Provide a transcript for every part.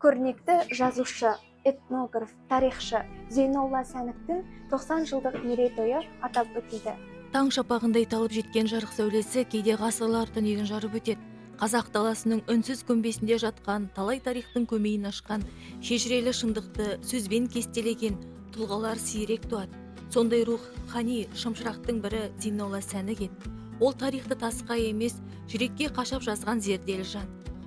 Көрнекті жазушы, этнограф, тарихшы Зейнолла Сәніктің 90 жылдық мерейтойы атап өтілді. Таң шапағындай талып жеткен жарық сәулесі кейде ғасырлар түнегін жарып өтеді. Қазақ даласының үнсіз көмбесінде жатқан талай тарихтың көмейін ашқан, шежірелі шындықты сөзбен кестелеген тұлғалар сирек туады. Сондай рухани шамшырақтың бірі Зейнолла Сәнік еді. Ол тарихты тасқа емес, жүрекке қашап жазған зерделі жан.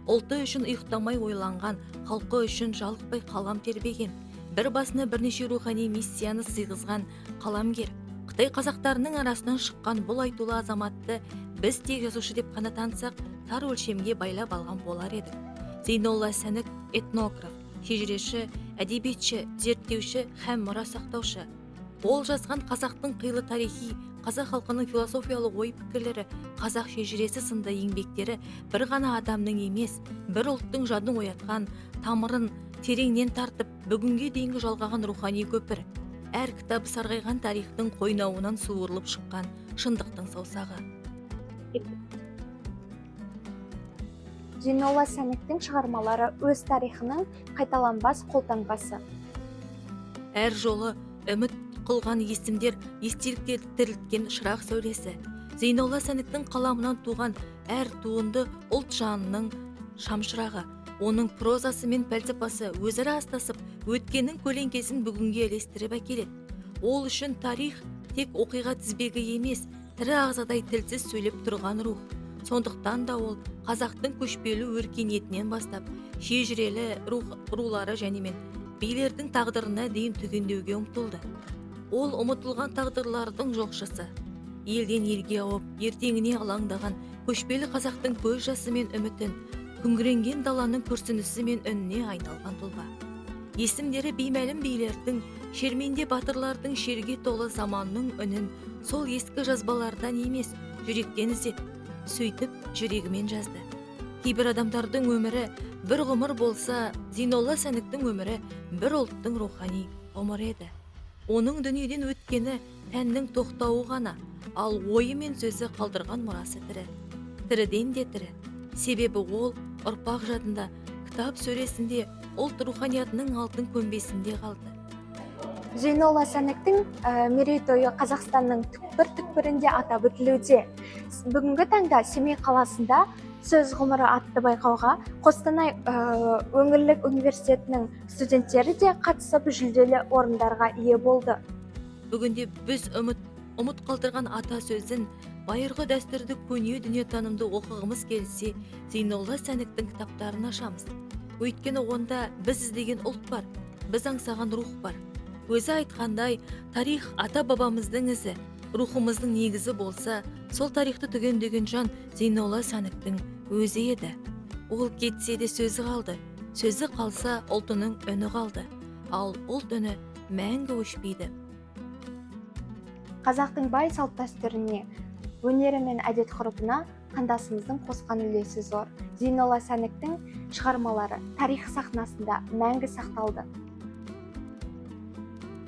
Ұлты үшін ұйықтамай ойланған, халқы үшін жалықпай қалам тербеген, бір басына бірнеше рухани миссияны сыйғызған қаламгер. Қытай қазақтарының арасынан шыққан бұл айтулы азаматты біз тек жазушы деп қана танысақ, тар өлшемге байлап алған болар едік. Зейнолла Сәнік – этнограф, шежіреші, әдебиетші, зерттеуші һәм мұра сақтаушы. Ол жазған «Қазақтың қилы тарихи», «Қазақ халқының философиялық ой пікірлері», «Қазақ шежіресі» сынды еңбектері бір ғана адамның емес, бір ұлттың жадын оятқан, тамырын тереңнен тартып, бүгінге дейінгі жалғаған рухани көпір. Әр кітабы сарғайған тарихтың қойнауынан суырылып шыққан шындықтың саусағы. Зейнолла Сәніктің шығармалары – өз тарихының қайталанбас қолтаңбасы. Әр жолы үміт қылған есімдер естеліктерді тірілткен шырақ сәулесі. Зейнолла Сәніктің қаламынан туған әр туынды – ұлт жанының шамшырағы. Оның прозасы мен пәлсапасы өзара астасып, өткеннің көлеңкесін бүгінге ілестіріп әкеледі. Ол үшін тарих тек оқиға тізбегі емес, тірі ағзадай тілсіз сөйлеп тұрған рух. Сондықтан да ол қазақтың көшпелі өркениетінен бастап, шежірелі рух, рулары және мен билердің тағдырына дейін түгендеуге ұмтылды. Ол – ұмытылған тағдырлардың жоқшысы, елден елге ауып, ертеңіне алаңдаған көшпелі қазақтың көз жасы мен үмітін, күңіренген даланың күрсінісі мен үніне айналған тұлға. Есімдері беймәлім билердің, шерменде батырлардың шерге толы заманның үнін сол ескі жазбалардан емес, жүректен іздеді, сөйтіп жүрегімен жазды. Кейбір адамдардың өмірі бір ғұмыр болса, Зейнолла Сәніктің өмірі бір ұлттың рухани ғұмыры еді. Оның дүниеден өткені тәннің тоқтауы ғана, ал ойы мен сөзі қалдырған мұрасы тірі, тіріден де тірі. Себебі ол ұрпақ жадында, кітап сөресінде, ұлт руханиятының алтын көмбесінде қалды. Зейнолла Сәніктің мерейтойы Қазақстанның түкпір-түкпірінде атап өтілуде. Бүгінгі таңда Семей қаласында «Сөз ғұмыры» атты байқауға Қостанай өңірлік университетінің студенттері де қатысып, жүлделі орындарға ие болды. Бүгінде біз ұмыт қалдырған ата сөзін, байырғы дәстүрді, көне дүниетанымды оқығымыз келсе, Зейнолла Сәніктің кітаптарын ашамыз. Өйткені онда біз іздеген ұлт бар, біз аңсаған рух бар. Өзі айтқандай, тарих ата бабамыздың ізі, рухымыздың негізі болса, сол тарихты түгендеген жан Зейнолла Сәніктің өзі еді. Ол кетсе де, сөзі қалды, сөзі қалса, ұлтының үні қалды, ал ұлт үні мәңгі өшпейді. Қазақтың бай салт дәстүріне, өнері мен әдет ғұрпына қандасымыздың қосқан үлесі зор. Зейнолла Сәніктің шығармалары тарих сахнасында мәңгі сақталды.